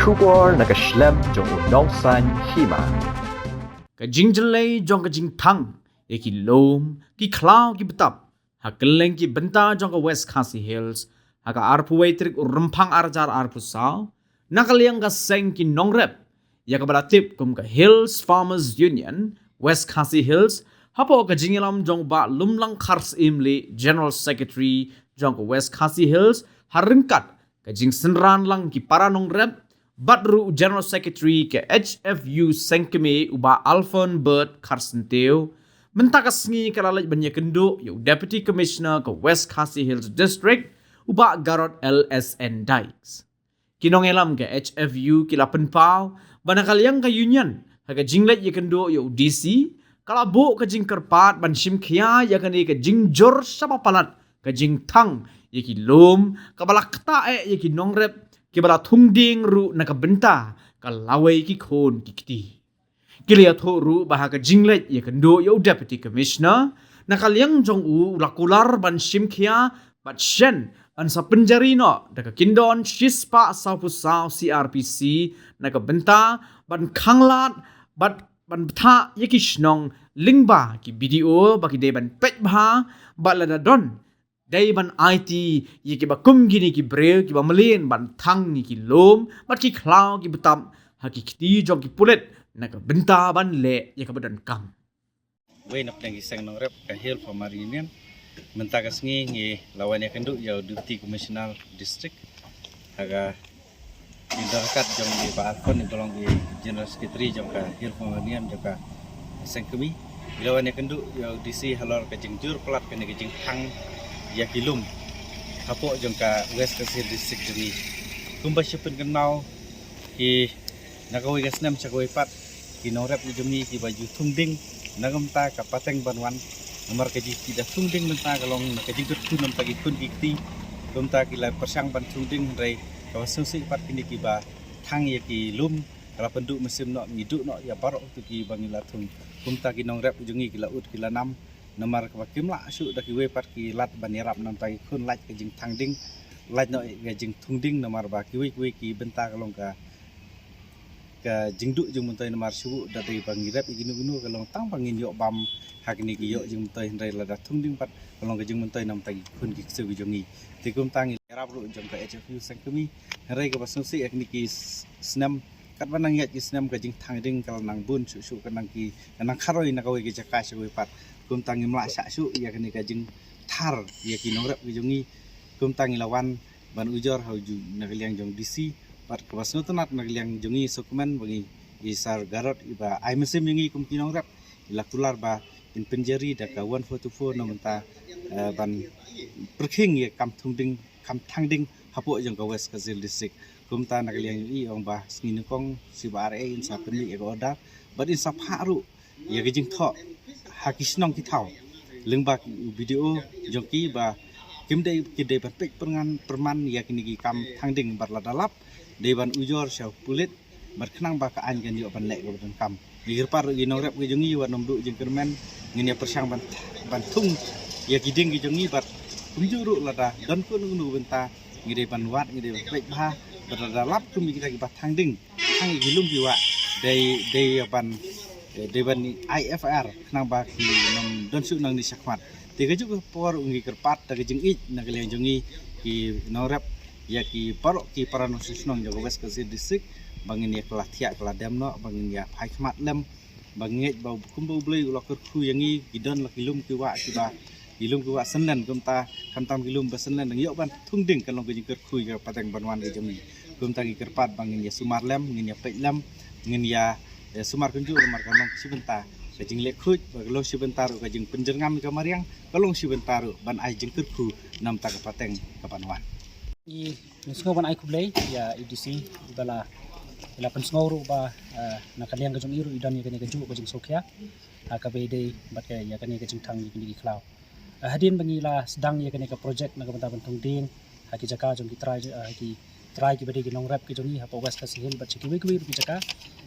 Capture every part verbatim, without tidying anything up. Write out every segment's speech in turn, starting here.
Khubor na ka shlem jong u Nongsaiñ Hima. Ka jingjyllei jong ka jingthang ïa ki lum, ki khlaw, ki btap ha kylleng ki bynta jong ka West Khasi Hills ha ka arphew wei tarik u Rymphang ar hajar arphew saw, na ka liang ka seng ki nongrep ïa kaba la tip kum ka Hills Farmers Union West Khasi Hills, hapoh ka jingïalam jong u Bah Lumlang Kharsyiemlieh, General Secretary jong ka West Khasi Hills, ha ryngkat ka jingsynran lang ki para nongrep bad ruh u General Secretary ka H F U Sengkmie, u Bah Alphonse Bird Kharsyntiew, mynta ka sngi ka la leit ban ïakynduh ïa u Deputy Commissioner ka West Khasi Hills District, u Bah Garod L S N Dykes. Ki nongïalam ka H F U ki la pynpaw ba na ka liang ka Union, ha ka jingleit ïakynduh ïa u D C, ka la buh ka jingkyrpad ban shim khia ïa kane ka jingjur shaba palat ka jingthang ïa ki lum, kaba la ktah eh ïa ki nongrep kiba la thung dieng ruh na ka bynta ka lawei ki khun ki kti. Ki la ïathuh ruh ba ha ka jingleit ïakynduh ïa u Deputy Commissioner, na ka liang jong u, u la kular ban shim khia bad shen yn sa pynjari noh da ka kyndon shispah sawphew saw C R P C na ka bynta ban khanglad bad ban bthah ïa ki shnong lyngba ki B D O ba ki dei ban peit bha, bad lada don dei ban aiti ïa kiba kum kine ki briew kiba mlien ban thang ïa ki lum bad ki khlaw ki btap ha ki kti jong ki pulit na ka bynta ban leh ïa kaba donkam. Wei na pdeng ki seng nongrep ka Hill Farmer Union, mynta ka sngi ngi la wan ïakynduh ïa u Deputy Commissioner District ha ka Ngi da kat jong i Bah Alphonse, i ba long i General Secretary jong ka Hill Farmers Union jong ka Sengkmie. I la wan ïakynduh ïa u D C halor ka jingjur palat kane ka jingthang ïa ki lum hapoh jong ka West Khasi Hills District jong i. Kumba shu pynkynmaw ki, na kawei ka snem sha kawei pat, ki nongrep ki jong i kiba ju thung dieng na ka bynta ka pateng ban wan. Namar ka jingkit da thung dieng mynta ka long na ka jingkyrkhu na ka bynta ki khun ki kti. Kumta ki la pyrshang ban thung dieng, hynrei kaba sngewsih pat kine kiba thang ïa ki lum, ka la pynduh mynsiem noh, ngi duh noh ïa baroh kito kiba ngi la thung. Kumta ki nongrep ki jong i ki la ud ki la nam. Namar kaba kim lah shuh da kiwei pat ki lad ban ïarap na ka bynta ki khun, lait ka jingthang dieng, lait noh ka jingthung dieng, namar ba kiwei kiwei ki bynta ka long ka ka jingduh jingmyntoi. Namar shuh da dei ba ngi rep ïa kino kino ka long tang ba ngin ïoh bam ha kine ki ïoh jingmyntoi, hynrei lada thung dieng pat ka long ka jingmyntoi na ka bynta ki khun ki ksew ki jong i. Te kumta ngi ïarap ruh jong ka H F U Sengkmie, hynrei kaba sngewsih ïa kine ki s-, snem, katba nang ïaid ki snem ka jingthang dieng ka la nang bun shuh shuh, ka nang ki, ka nang kharoi na kawei ka jaka sha kawei pat. Kumta ngim lah shah shuh ïa kane ka jingthar ïa ki nongrep ki jong i. Kumta ngi la wan ban ujor ha u ju na ka liang jong D C, bad kaba sngewtynnat na ka liang jong i sngewkmen ba ngi, i Sir Garod i ba ai mynsiem ïa ngi kum ki nongrep, i la kular ba in pynjari da ka one forty-four na ka bynta, eh, ban pyrkhing ïa kam thung dieng, kam thang dieng hapoh jong ka West Khasi Hills District. Kumta na ka liang jong i ong ba sngi nyngkong shi ba ar eh in sa pynmih ïa ka order bad in sa phah ruh ïa ka jingthoh ha ki shnong ki thaw lyngba ki B D O jong ki ba kim dei, ki dei ban peit pyrngan pyrman ïa kine ki kam thang dieng, bad lada lap dei ban ujor sha u pulit bad khnang ba ka aiñ kan ïoh ban leh kaba donkam. Ngi kyrpad ruh ki nongrep ki jong i wat nym duh jingkyrmen, ngin ïa pyrshang ban, ban thung ïa ki dieng ki jong i, bad kumjuh ruh lada don kano kano ka bynta ngi dei ban wad, ngi dei ban peit bha, bad lada lap kum ïa kita kiba thang dieng, thang ïa ki lum ki wah, dei, dei ban, eh, dei ban ai F I R khnang ba kin nym don shuh nangne shakhmat. Te kajuh ka por ngi kyrpad da ka jingïeit na ka liang jong ngi ki nongrep ïa ki baroh ki para nongshong shnong jong ka West Khasi Hills District ba ngin ïa kylla thiah kylla dem noh, ba ngin ïa phai khmat lem, ba ngeit ba kumba U Blei u la kyrkhu ïa ngi, ki don la ki lum ki wah kiba, ki lum ki wah synlen, kumta khamtam ki lum ba synlen dang ïoh ban thung dieng, ka long ka jingkyrkhu ïa ka pateng ban wan ka jong ngi. Kumta ngi kyrpad ba ngin ïa sumar lem, ngin ïa peit lem, ngin ïa, ïa sumar kumjuh, namar ka long shi bynta ka jingleh khuid, ba ka long shi bynta ruh ka jingpynjyrngam ïa ka mariang, ka long shi bynta ruh ban ai jingkyrkhu na ka bynta ka pateng ka ban wan. Ngi, ngi sngew ban ai khublei ïa i D C ba la, ba la pynsngew ruh ba, eh, na ka liang ka jong i ruh i don ïa kane kajuh ka jingsngewkhia, ah, kaba ïadei bad ka, ïa kane ka jingthang ïa kine ki khlaw. Ah, hadien ba ngi la sdang ïa kane ka project na ka bynta ban thung dieng ha ki jaka jong ki trai, ah, ha ki trai kiba dei ki nongrep ki jong i hapoh West Khasi Hills bad sha kiwei kiwei ruh ki jaka,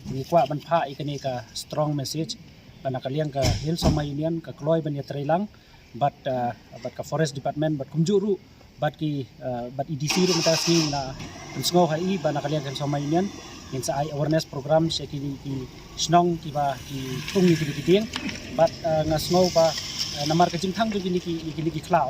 ngi kwah ban phah ïa kane ka strong message ba na ka liang ka Hill Farmers Union ka kloi ban ïatreilang bad, ah, bad ka Forest Department bad kumjuh ruh bad ki, eh, bad E D C ruh mynta ka sngi ngi la pynsngew ha i ba na ka liang ka Hill Sohma Union ngin sa ai awareness program sha kine ki shnong kiba ki thung ïa kine ki dieng. Bad, eh, nga sngew ba, eh, namar ka jingthang jong kine ki, kine ki khlaw,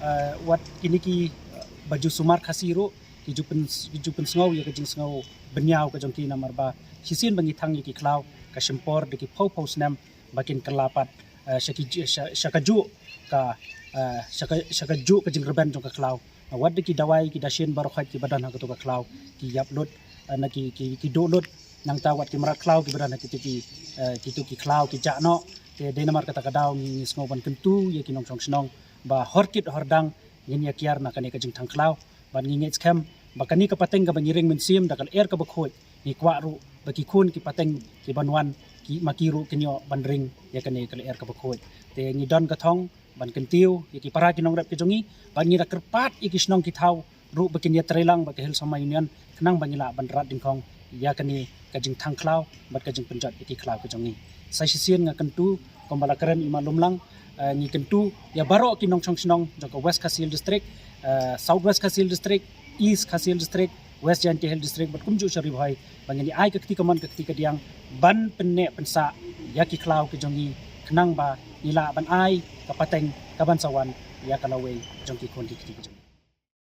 eh, wat kine ki, eh, ba ju sumar Khasi ruh ki ju pyn, ki ju pynsngew ïa ka jingsngew bynñiaw ka jong ki namar ba shisien ba ngi thang ïa ki khlaw ka shim por da ki phew phew snem ba kin kylla pat, eh, sha ki, sha, sha kajuh ka, eh, sha ka, sha kajuh ka jingrben jong ka khlaw. Wat da ki dawai ki dashin baroh khoit kiba don ha kato ka khlaw ki ïap lut, eh, na ki, ki, ki duh lut, nangta wat ki mrad khlaw kiba don ha kito ki, eh, kito ki khlaw ki jah noh. Te dei namar kata ka daw ngi, ngi sngew ban kyntu ïa ki nongshong shnong ba hor kit hor dang ngin ïa kiar na kane ka jingthang khlaw. Bad ngi ngeit skhem ba kane ka pateng kaba ngi ring mynsiem da ka lyer kaba khuid, ngi kwah ruh ba ki khun ki pateng ki ban wan ki, ma ki ruh kin ïoh ban ring ïa kane ka lyer kaba khuid. Te ngi don ka thong ban kyntiew ïa ki para ki nongrep ki jong ngi, bad ngi da kyrpad ïa ki shnong ki thaw ruh ba kin ïatreilang bad ka Hill Sohma Union khnang ba ngi lah ban rat dyngkhong ïa kane ka jingthang khlaw bad ka jingpynjot ïa ki khlaw ki jong ngi. Sa shisien nga kyntu kumba la kren i Ma Lumlang, eh, ngi kyntu ïa baroh ki nongshong shnong jong ka West Khasi Hills District, eh, South West Khasi Hills District, East Khasi Hills District, West Jaintia Hills District bad kumjuh sha Ri Bhoi ba ngin ïa ai ka kti kamon ka kti kadiang ban pynneh pynsah ïa ki khlaw ki jong ngi khnang ba ngi lah ban ai ka pateng kaban sa wan ïa ka lawei jong ki khun ki kti ki jong ngi.